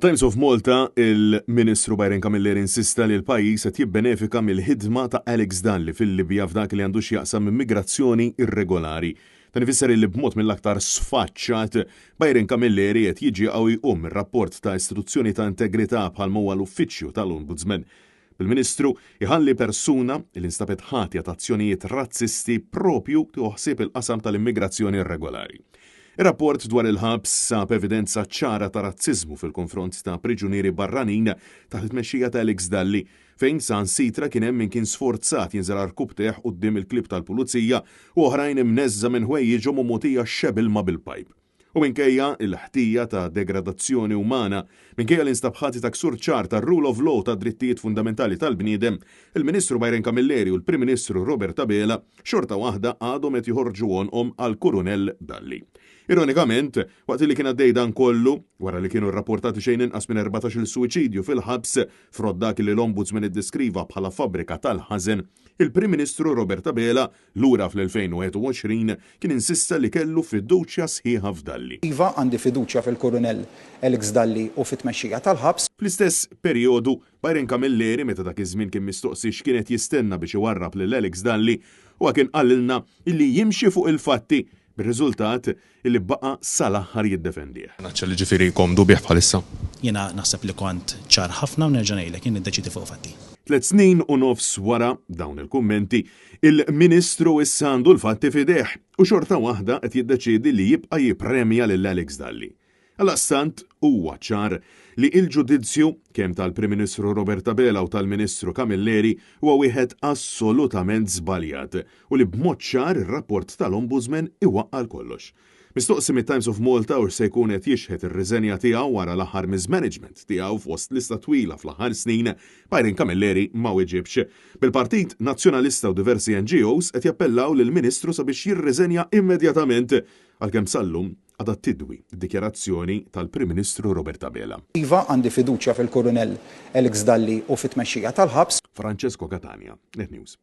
Times of Malta, il-Ministru Byron Camilleri insista li l-pajjiż qed jibbenefika mill-ħidma ta' Alex Dalli fil-Libja f'dak li għandu x'jaqsam immigrazzjoni irregolari. Dan ifisser li b'mod mill-aktar sfaċċat, Byron Camilleri qed jiġi qawwi jqum mir-rapport ta' istituzzjoni ta' integrità bħalma huwa l-Uffiċċju tal-Ombudsman. Bil-Ministru jħalli persuna li nstabet ħatja ta' azzjonijiet razzisti propju tieħu ħsieb il-qasam tal-immigrazzjoni irregolari. Ir-rapport dwar il-ħabs sab evidenza ċara ta' razziżmu fil-konfront ta' priġunieri barranin taħt it-tmexxija ta' Alex Dalli, fejn saħansitra kien hemm min kien sforzat jinżel għarkupptejh quddiem il-klieb tal-pulizija u oħrajn imneżża' minn ħwejjiġhom u mogħtija xebgħ ilma bil-pajp. U minkejja l-ħtija ta' degradazzjoni umana, minkejja li nstab ħati ta' ksur ċar tar-rule of law tad-drittijiet fundamentali tal-bniedem, il-Ministru Byron Camilleri u l-Prim Ministru Robert Abela xorta waħda għadhom qed joħorġu għonqhom għall-Kurunell Dalli. Ironikament, waqt li kien għaddej dan kollu, wara li kienu rrapportati xejn inqas minn 14-il suwiċidju fil-ħabs, frott dak li l-Ombudsman iddeskriva bħala fabbrika tal-ħażen, il-Prim Ministru Robert Abela Lura fl-2021 kien insista li kellu fiduċja sħiħa f'Dalli. Iva, għandi fiduċja fil-Kurunell Alex Dalli u fit-tmexxija tal-ħabs. Fl-istess perjodu, Byron Camilleri meta dak iż-żmien kien mistoqsi x'kien qed jistenna biex iwarrab lil Alex Dalli, huwa kien qalilna illi jimxi fuq il-fatti, bir-riżultat illi baqa' sal-aħħar jiddefendih. Naċċa li ġifieri komdu bih bħalissa? Jiena naħseb li kont ċar ħafna u nerġa' ngħidlek, jien niddeċiedi fuq fatti. Tliet snin u nofs wara dawn il-kummenti, il-Ministru issa għandu l-fatti f'idejh u xorta waħda qed jiddeċiedi li jibqa' jippremja lil Alex Dalli. Għaldaqstant huwa ċar li l-ġudizzju, kemm tal-Prim Ministru Robert Abela u tal-Ministru Camilleri, huwa wieħed assolutament żbaljat u li b'mod ċar ir-rapport tal-Ombudsman iwaqqa' l-kollox. Mistoqsi mit-Times of Malta hux se jkun qed jixħet ir-riżenja tiegħu wara l-aħħar mismanagement tiegħu fost lista twila fl-aħħar snin, Byron Camilleri ma weġibx. Bil-Partit Nazzjonalista u diversi NGOs qed jappellaw lill-Ministru sabiex jirriżenja immedjatament għalkemm sal-lum għadha tidwi d-dikjarazzjoni tal-Prim Ministru Robert Abela. Iva, għandi fiduċja fil-Kurunell Alex Dalli u fit-tmexxija tal-ħabs. Francesco Catania, Net News.